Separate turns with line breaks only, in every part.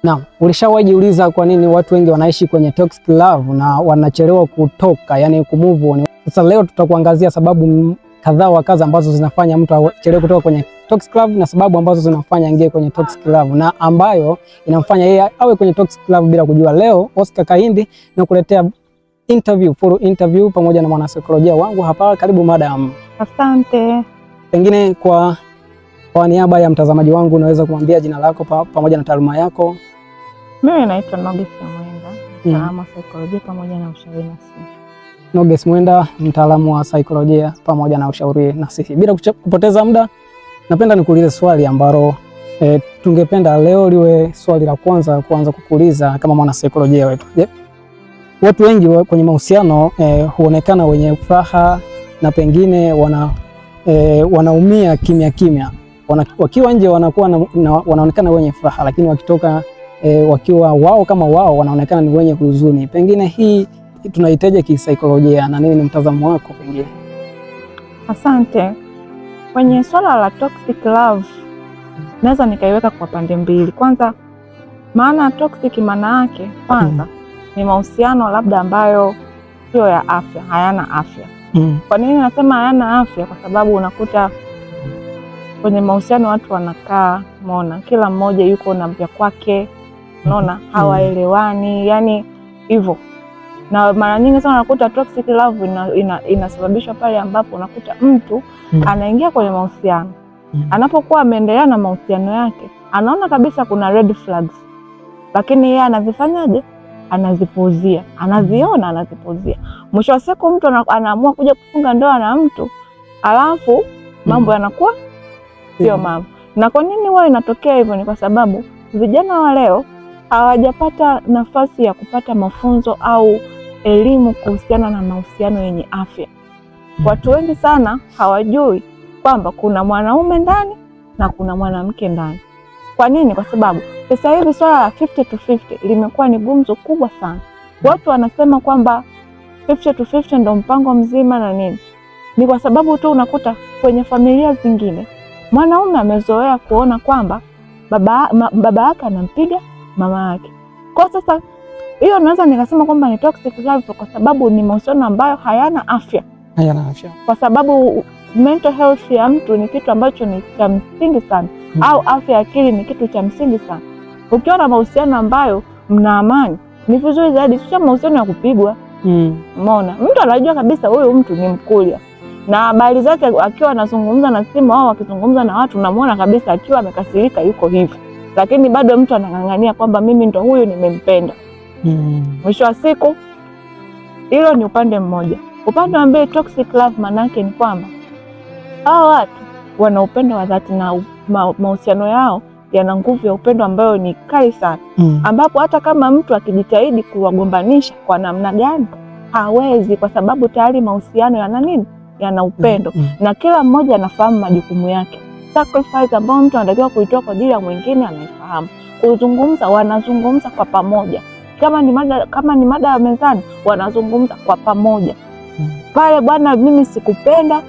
Naam, ulishawahi jiuliza kwa nini watu wengi wanaishi kwenye toxic love na wanachelewa kutoka, yani kumove on? Sasa leo tutakuangazia sababu kadhaa wa kadha ambazo zinafanya mtu achelewe kutoka kwenye toxic love na sababu ambazo zinamfanya aingie kwenye toxic love na ambayo inamfanya yeye awe kwenye toxic love bila kujua. Leo Oscar Kahindi nakuletea interview, full interview pamoja na mwanasaikolojia wangu hapa. Karibu madam.
Asante.
Pengine kwa niaba ya mtazamaji wangu unaweza kumwambia jina lako pamoja na taaluma yako?
Mimi naitwa Noges Mwenda, mtaalamu wa saikolojia pamoja na ushauri nasihi.
Noges Mwenda, mtaalamu wa saikolojia pamoja na ushauri nasihi. Bila kupoteza muda, napenda nikuulize swali ambalo tungependa leo liwe swali la kwanza kuanza kukuuliza kama mwanasaikolojia wetu. Je, watu wengi kwenye mahusiano huonekana wenye furaha na pengine wanaumia kimya kimya. Wakiwa nje wanakuwa wanaonekana wenye furaha, lakini wakitoka wakiwa wao kama wao wanaonekana ni wenye huzuni. Pengine hii tunahitaji kisaikolojia na nini ni mtazamo wako pengine?
Asante. Kwenye swala la toxic love naweza nikaiweka kwa pande mbili. Kwanza, maana toxic maana yake kwanza ni mahusiano labda ambayo sio ya afya, hayana afya. Kwa nini nasema hayana afya? Kwa sababu unakuta kwenye mahusiano watu wanakaa, umeona, kila mmoja yuko na vya kwake, unaona, hawaelewani, yani hivyo. Na mara nyingi sana unakuta toxic love inasababishwa pale ambapo unakuta mtu anaingia kwenye mahusiano, anapokuwa ameendelea na mahusiano yake, anaona kabisa kuna red flags, lakini yeye anazifanyaje? Anazipuuzia, anaziona, anazipuuzia. Mwisho wa siku mtu anaamua kuja kufunga ndoa na mtu, alafu mambo yanakuwa sio mambo. Na kwa nini huwa inatokea hivyo? Ni kwa sababu vijana wa leo hawajapata nafasi ya kupata mafunzo au elimu kuhusiana na mahusiano yenye afya. Watu wengi sana hawajui kwamba kuna mwanaume ndani na kuna mwanamke ndani. Kwa nini? Kwa sababu sasa hivi swala la 50 to 50 limekuwa ni gumzo kubwa sana. Watu wanasema kwamba 50 to 50 ndo mpango mzima na nini. Ni kwa sababu tu unakuta kwenye familia zingine mwanaume amezoea kuona kwamba baba yake anampiga mama yake. Kwa sasa hiyo naweza nikasema kwamba ni toxic love kwa sababu ni mahusiano ambayo hayana afya,
Hayana afya.
kwa sababu mental health ya mtu ni kitu ambacho ni cha msingi sana, au afya ya akili ni kitu cha msingi sana. Ukiwa na mahusiano ambayo mna amani ni vizuri zaidi, sio mahusiano ya kupigwa. Umeona, mtu anajua kabisa huyu mtu ni Mkuria na habari zake, akiwa anazungumza na simu au akizungumza na watu, unamwona kabisa akiwa amekasirika, yuko hivi, lakini bado mtu anang'ang'ania kwamba mimi ndo huyu nimempenda. Mwisho wa siku, hilo ni upande mmoja. Upande wa mbili, toxic love manake ni kwamba hawa watu wana upendo wa dhati na mahusiano yao yana nguvu ya upendo ambayo ni kali sana, ambapo hata kama mtu akijitahidi kuwagombanisha kwa namna gani hawezi, kwa sababu tayari mahusiano yana nini? Yana upendo na kila mmoja anafahamu majukumu yake. Sacrifice ambayo mtu anatakiwa kuitoa kwa ajili ya mwingine anaifahamu. Kuzungumza, wanazungumza kwa pamoja. Kama ni mada ya mezani, wanazungumza kwa pamoja pale, bwana, mimi sikupenda,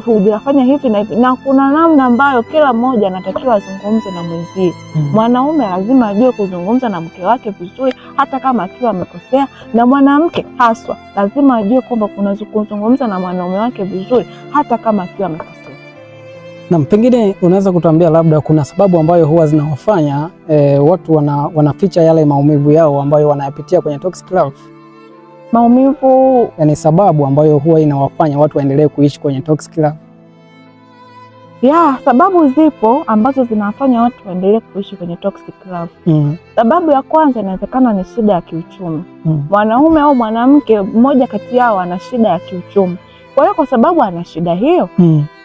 hujafanya hivi na hivi, na kuna namna ambayo kila mmoja anatakiwa azungumze na mwenzie. Mwanaume lazima ajue kuzungumza na mke wake vizuri, hata kama akiwa amekosea, na mwanamke haswa lazima ajue kwamba kuna kuzungumza na mwanaume wake vizuri, hata kama akiwa amekosea.
Na pengine unaweza kutuambia labda kuna sababu ambayo huwa zinawafanya watu wanaficha yale maumivu yao ambayo wanayapitia kwenye toxic love?
Maumivu?
Yani sababu ambayo huwa inawafanya watu waendelee kuishi kwenye toxic love.
Ya, sababu zipo ambazo zinawafanya watu waendelee kuishi kwenye toxic love. Sababu ya kwanza inawezekana ni shida ya kiuchumi. Mwanaume au mwanamke mmoja kati yao ana shida ya kiuchumi. Kwa hiyo kwa sababu ana shida hiyo,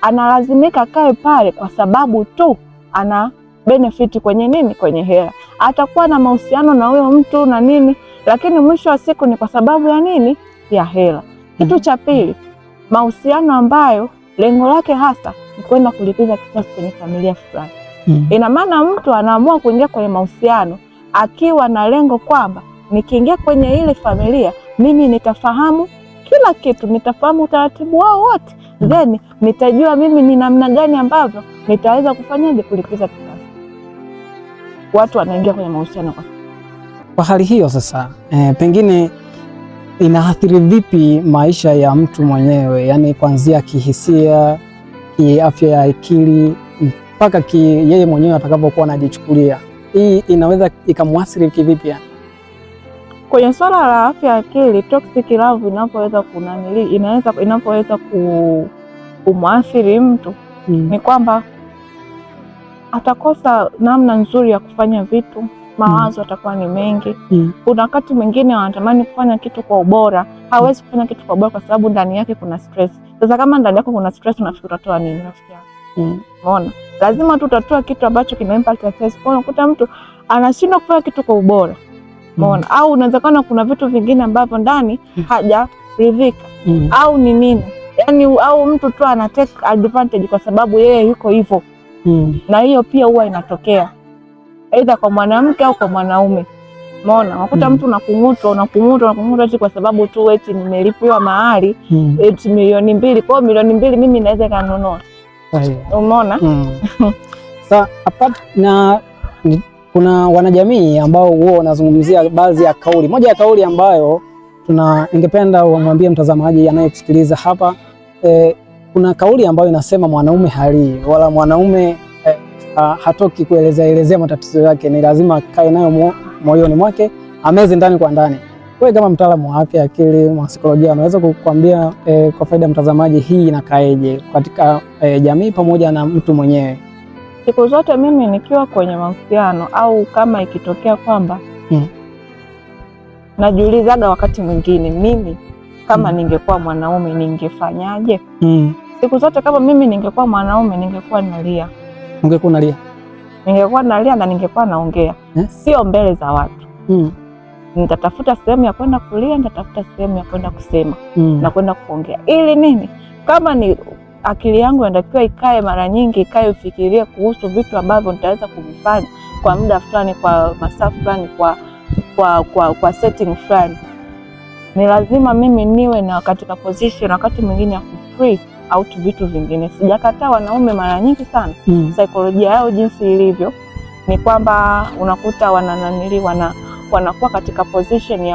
analazimika akae pale kwa sababu tu ana benefit kwenye nini? Kwenye hela. Atakuwa na mahusiano na huyo mtu na nini, lakini mwisho wa siku ni kwa sababu ya nini? Ya hela. Kitu cha pili, mahusiano ambayo lengo lake hasa ni kwenda kulipiza kisasi kwenye familia fulani. Ina maana mtu anaamua kuingia kwenye mahusiano akiwa na lengo kwamba nikiingia kwenye ile familia mimi nitafahamu kila kitu, nitafahamu utaratibu wao wote, then nitajua mimi ni namna gani ambavyo nitaweza kufanyaje kulipiza kisasi. Watu wanaingia kwenye mahusiano
kwa hali hiyo. Sasa pengine inaathiri vipi maisha ya mtu mwenyewe, yaani kuanzia kihisia, kiafya ya akili mpaka yeye mwenyewe atakapokuwa anajichukulia, hii inaweza ikamwathiri kivipi?
Kwenye swala la afya ya akili, toxic love inapoweza kunanili, inaweza inapoweza kumwathiri mtu ni kwamba atakosa namna nzuri ya kufanya vitu, mawazo atakuwa ni mengi. Kuna wakati mwingine wanatamani kufanya kitu kwa ubora, hawezi kufanya kitu kwa ubora kwa sababu ndani yake kuna stress. Sasa kama ndani yako kuna stress, unafikiri utatoa nini rafiki yako? Umeona? Lazima tu utatoa kitu ambacho kina impact ya stress. Kwa unakuta mtu anashindwa kufanya kitu kwa ubora. Umeona? Au unawezekana kuna vitu vingine ambavyo ndani hajaridhika au ni nini? Yaani au mtu tu ana take advantage kwa sababu yeye yuko hivyo. Na hiyo pia huwa inatokea aidha kwa mwanamke au kwa mwanaume. Umeona? Unakuta mtu unakung'utwa, unakung'utwa, unakung'utwa eti kwa sababu tu eti nimelipiwa mahari eti 2 milioni. Kwa hiyo 2 milioni mimi naweza kanunua. Umeona?
Sa apart na kuna wanajamii ambao huwa wanazungumzia baadhi ya kauli. Moja ya kauli ambayo ningependa umwambie mtazamaji anayekusikiliza hapa kuna kauli ambayo inasema mwanaume halii wala mwanaume hatoki kuelezea elezea matatizo yake, ni lazima kae nayo moyoni mwake, ameze ndani kwa ndani. Wewe kama mtaalamu wa afya akili, mwanasaikolojia, unaweza kukwambia kwa faida ya mtazamaji, hii inakaeje katika jamii pamoja na mtu mwenyewe?
Siku zote mimi nikiwa kwenye mahusiano au kama ikitokea kwamba najiulizaga wakati mwingine mimi kama ningekuwa mwanaume ningefanyaje? Siku zote kama mimi ningekuwa mwanaume ningekuwa nalia.
Ungekuwa unalia?
Ningekuwa nalia na ningekuwa naongea, sio mbele za watu. Nitatafuta sehemu ya kwenda kulia, nitatafuta sehemu ya kwenda kusema na kwenda kuongea, ili nini? Kama ni akili yangu inatakiwa ikae, mara nyingi ikae ifikirie kuhusu vitu ambavyo nitaweza kuvifanya kwa muda fulani, kwa masaa fulani, kwa setting fulani. Ni lazima mimi niwe na katika position wakati mwingine ya kufree out vitu vingine. Sijakataa wanaume mara nyingi sana saikolojia yao jinsi ilivyo ni kwamba unakuta wanananili wanakuwa katika position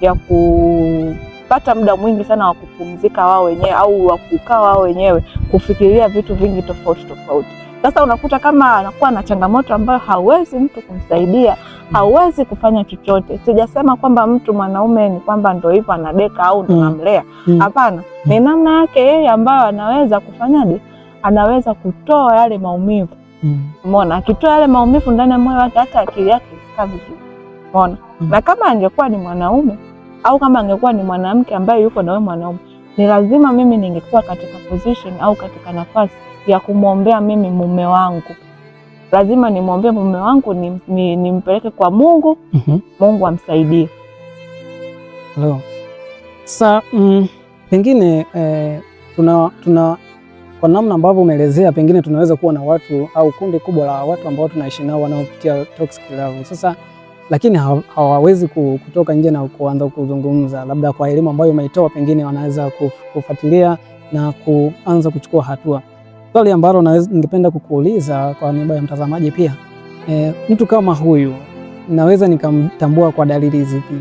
ya kupata muda mwingi sana wa kupumzika wao wenyewe au wa kukaa wao wenyewe kufikiria vitu vingi tofauti tofauti. Sasa unakuta kama anakuwa na changamoto ambayo hauwezi mtu kumsaidia, hauwezi kufanya chochote. Sijasema kwamba mtu mwanaume ni kwamba ndo hivyo anadeka au ndo namlea. Hapana, ni namna yake yeye ambayo anaweza kufanyaje, anaweza kutoa yale maumivu. Umeona, akitoa yale maumivu ndani ya moyo wake, hata akili yake ikaa vizuri. Umeona? Na kama angekuwa ni mwanaume au kama angekuwa ni mwanamke ambaye yuko na wewe mwanaume, ni lazima mimi ningekuwa katika position au katika nafasi ya kumwombea mimi mume wangu. Lazima nimwombee mume wangu, nimpeleke kwa Mungu, Mungu amsaidie.
Hello. Sa pengine tuna kwa namna ambavyo umeelezea, pengine tunaweza kuwa na watu au kundi kubwa la watu ambao tunaishi nao wanaopitia toxic love. Sasa lakini hawawezi kutoka nje na kuanza kuzungumza, labda kwa elimu ambayo umeitoa, pengine wanaweza kufuatilia na kuanza kuchukua hatua. Swali ambalo ningependa kukuuliza kwa niaba ya mtazamaji pia, mtu kama huyu naweza nikamtambua kwa dalili zipi?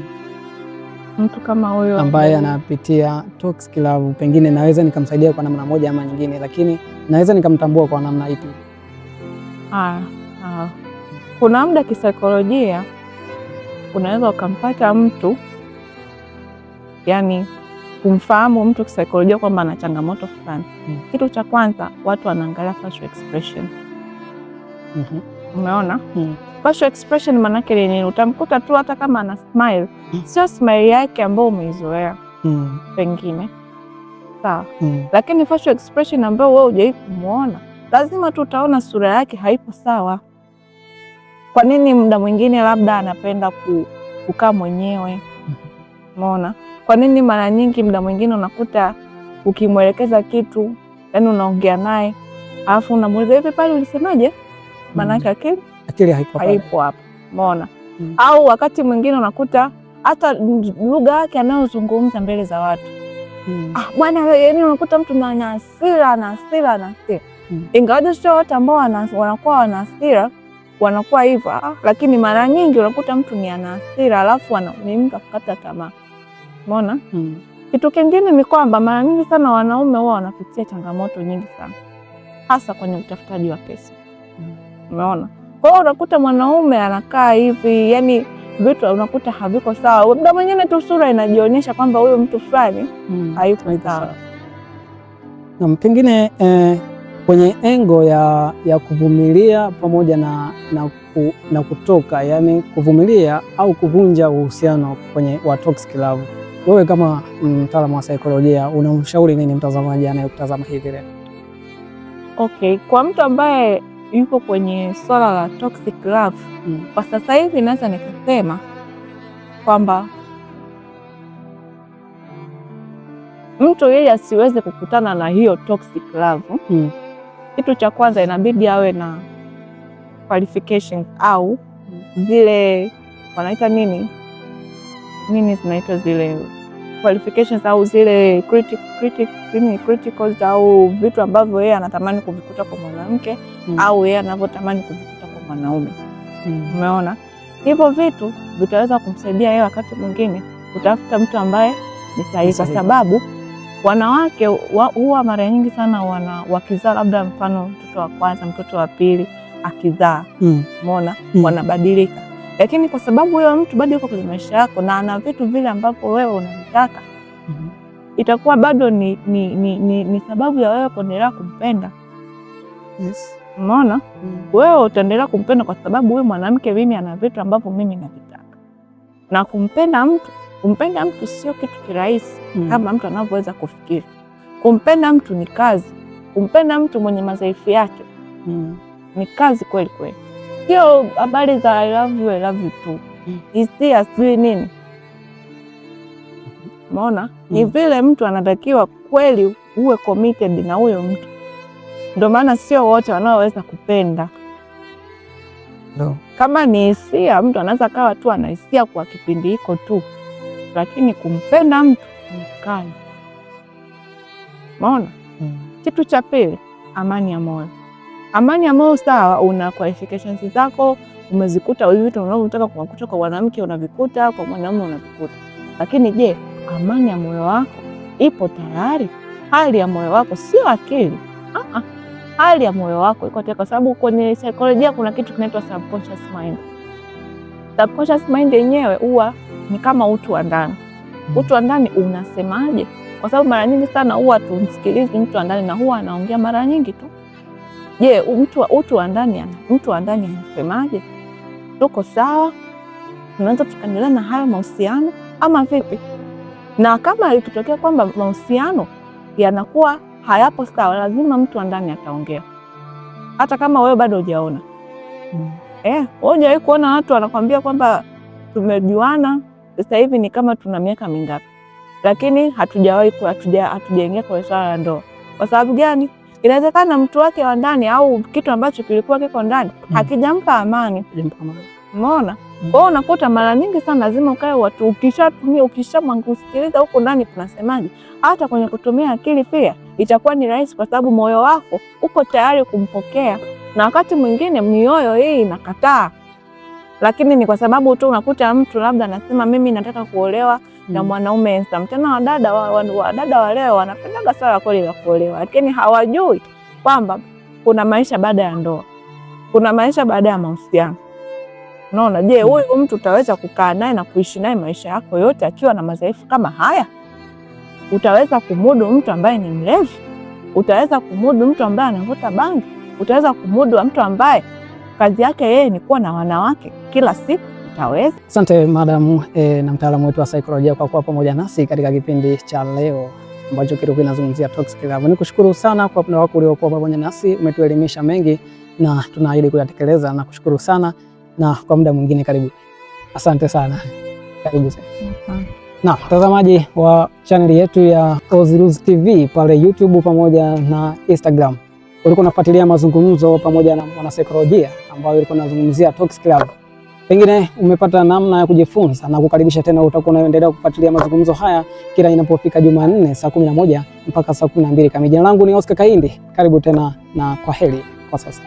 Mtu kama huyo
ambaye anapitia toxic love, pengine naweza nikamsaidia kwa namna moja ama nyingine, lakini naweza nikamtambua kwa namna ipi?
Ah. Kuna muda kisaikolojia unaweza ukampata mtu, yani kumfahamu mtu kisaikolojia kwamba ana changamoto fulani. Kitu cha kwanza watu wanaangalia facial expression. Umeona? Facial expression maanake ni nini? Utamkuta tu hata kama ana smile, sio smile yake ambayo umeizoea pengine, sawa, lakini facial expression ambayo wewe hujawahi kumuona, lazima tu utaona sura yake haipo sawa. Kwa nini? Muda mwingine labda anapenda kukaa mwenyewe, umeona? Kwa nini mara nyingi muda mwingine unakuta ukimwelekeza kitu, yani unaongea naye alafu unamuuliza hivi, pale ulisemaje? Maanake akili
Akili haipo pale.
Haipo hapo, umeona? Au wakati mwingine unakuta hata lugha yake anayozungumza mbele za watu, ah, bwana, yani unakuta mtu ana hasira, ana hasira, ana hasira, ingawaje sio wote ambao wanakuwa wana hasira. wanakuwa hivyo, lakini mara nyingi unakuta mtu ni ana hasira alafu ni mtu akukata tamaa. Umeona? Kitu kingine ni kwamba mara nyingi sana wanaume huwa wanapitia changamoto nyingi sana, hasa kwenye utafutaji wa pesa. Umeona? Kwa hiyo unakuta mwanaume anakaa hivi, yani vitu unakuta haviko sawa. Muda mwingine tu sura inajionyesha kwamba huyu mtu fulani hayuko sawa.
Na pengine kwenye engo ya kuvumilia pamoja na kutoka, yani kuvumilia au kuvunja uhusiano kwenye wa toxic love, wewe kama mtaalamu wa saikolojia unamshauri nini mtazamaji anayekutazama hivi leo?
Okay, kwa mtu ambaye yuko kwenye swala la toxic love kwa sasa hivi naweza nikasema kwamba mtu yeye asiweze kukutana na hiyo toxic love, kitu cha kwanza inabidi awe na qualifications au zile wanaita nini nini zinaitwa zile qualifications au zile criticals au vitu ambavyo yeye anatamani kuvikuta kwa mwanamke au yeye anavyotamani kuvikuta kwa mwanaume. Umeona, hivyo vitu vitaweza kumsaidia yeye wakati mwingine kutafuta mtu ambaye ni sahihi, kwa sababu wanawake huwa mara nyingi sana wakizaa, labda mfano mtoto wa kwanza, mtoto wa pili akizaa, umeona, wanabadilika, lakini kwa sababu huyo mtu bado yuko kwenye maisha yako na ana vitu vile ambavyo wewe unavitaka, itakuwa bado ni sababu ya wewe kuendelea kumpenda. Umeona? Wewe utaendelea kumpenda kwa sababu huyu mwanamke mimi ana vitu ambavyo mimi navitaka. Na kumpenda mtu sio kitu kirahisi kama mtu anavyoweza kufikiri. Kumpenda mtu ni kazi. Kumpenda mtu mwenye madhaifu yake ni kazi kweli kweli, sio habari za I love you, I love you tu, hisia sijui nini. Umeona? Ni vile mtu anatakiwa kweli uwe committed na huyo mtu. Ndio maana sio wote wanaoweza kupenda.
No.
Kama ni hisia, mtu anaweza kawa tu ana hisia kwa kipindi hiko tu, lakini kumpenda mtu ni kazi. Umeona? Kitu cha pili, amani ya moyo. Amani ya moyo, sawa, una qualifications zako umezikuta, vitu unavyotaka kukuta kwa mwanamke unavikuta, kwa mwanaume unavikuta, lakini je, amani ya moyo wako ipo tayari? Hali ya moyo wako, sio akili. Ah, hali ya moyo wako iko tayari, kwa sababu kwenye saikolojia kuna kitu kinaitwa subconscious mind. Subconscious mind yenyewe huwa ni kama utu wa ndani. Utu wa ndani unasemaje? Kwa sababu mara nyingi sana huwa tumsikilizi mtu wa ndani na huwa anaongea mara nyingi tu. Je, mtu wa ndani anasemaje? Tuko sawa? Tunaweza tukaendelea na hayo mahusiano ama vipi? Na kama ikitokea kwamba mahusiano yanakuwa hayapo sawa, lazima mtu wa ndani ataongea, hata kama wewe bado hujaona. Wewe hujawahi kuona watu wanakwambia kwamba tumejuana sasa hivi ni kama tuna miaka mingapi, lakini hatujawahi hatujaingia kwenye swala la ndoa. Kwa sababu gani? Inawezekana mtu wake wa ndani au kitu ambacho kilikuwa kiko ndani hakijampa amani. Umeona? Kwa hiyo unakuta mara nyingi sana lazima ukae watu, ukishatumia ukishamkusikiliza huko ndani kunasemaje, hata kwenye kutumia akili pia itakuwa ni rahisi, kwa sababu moyo wako uko tayari kumpokea, na wakati mwingine mioyo hii inakataa, lakini ni kwa sababu tu unakuta mtu labda anasema mimi nataka kuolewa na mwanaume handsome. Tena wadada wa leo wanapendaga swala kweli la kuolewa, lakini hawajui kwamba kuna maisha baada ya ndoa, kuna maisha baada ya mahusiano. Unaona, je, huyu mtu utaweza kukaa naye na kuishi naye maisha yako yote akiwa na madhaifu kama haya? Utaweza kumudu mtu ambaye ni mlevi? Utaweza kumudu mtu ambaye anavuta bangi? Utaweza kumudu mtu ambaye kazi yake yeye ni kuwa na wanawake kila siku? Utaweza?
Asante madam na mtaalamu wetu wa saikolojia kwa kuwa pamoja nasi katika kipindi cha leo ambacho kilikuwa kinazungumzia toxic love. Nikushukuru sana kwa muda wako uliokuwa pamoja nasi, umetuelimisha mengi na tunaahidi kuyatekeleza. Na kushukuru sana na kwa muda mwingine karibu. Asante sana, karibu sana. Na mtazamaji wa chaneli yetu ya Oziruzi TV pale YouTube pamoja na Instagram, ulikuwa unafuatilia mazungumzo pamoja na mwanasaikolojia ambayo ilikuwa inazungumzia toxic love. Pengine umepata namna ya kujifunza na kukaribisha tena, utakuwa unaendelea kufuatilia mazungumzo haya kila inapofika Jumanne saa 11 mpaka saa 12 kamili. Jina langu ni Oscar Kahindi, karibu tena na kwaheri kwa sasa.